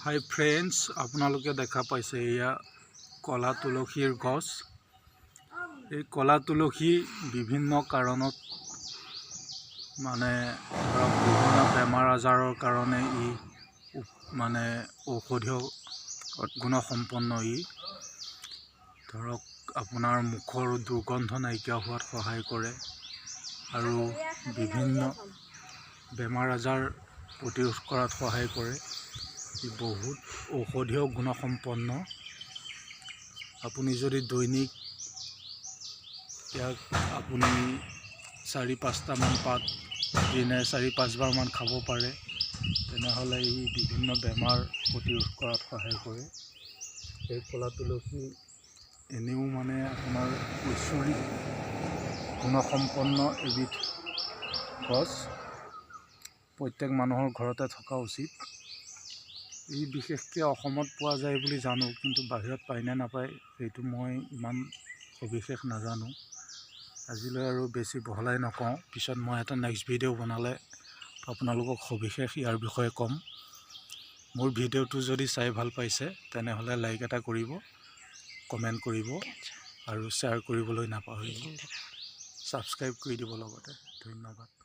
হাই friends, আপোনালোকে দেখা পাইছে এয়া ক'লা তুলসীৰ গছ। এই ক'লা তুলসী বিভিন্ন কাৰণত, মানে ধৰক বিভিন্ন বেমাৰ আজাৰৰ কাৰণে ই মানে ঔষধীয় গুণসম্পন্ন। ই ধৰক আপোনাৰ মুখৰ দুৰ্গন্ধ নাইকিয়া হোৱাত সহায় কৰে আৰু বিভিন্ন বেমাৰ আজাৰ প্ৰতিৰোধ কৰাত সহায় কৰে। ই বহুত ঔষধীয় গুণসম্পন্ন। আপুনি যদি দৈনিক ইয়াক আপুনি চাৰি পাঁচটামান পাত দিনে চাৰি পাঁচবাৰমান খাব পাৰে, তেনেহ'লে ই বিভিন্ন বেমাৰ প্ৰতিৰোধ কৰাত সহায় কৰে। এই ক'লা তুলসী এনেও মানে আপোনাৰ ঐশ্বৰিক গুণসম্পন্ন এবিধ গছ, প্ৰত্যেক মানুহৰ ঘৰতে থকা উচিত। ই বিশেষকৈ অসমত পোৱা যায় বুলি জানো, কিন্তু বাহিৰত পায়নে নাপায় সেইটো মই ইমান সবিশেষ নাজানো। আজিলৈ আৰু বেছি বহলাই নকওঁ। পিছত মই এটা নেক্সট ভিডিঅ' বনালে আপোনালোকক সবিশেষ ইয়াৰ বিষয়ে ক'ম। মোৰ ভিডিঅ'টো যদি চাই ভাল পাইছে, তেনেহ'লে লাইক এটা কৰিব, কমেণ্ট কৰিব আৰু শ্বেয়াৰ কৰিবলৈ নাপাহৰিব। ছাবস্ক্ৰাইব কৰি দিব লগতে। ধন্যবাদ।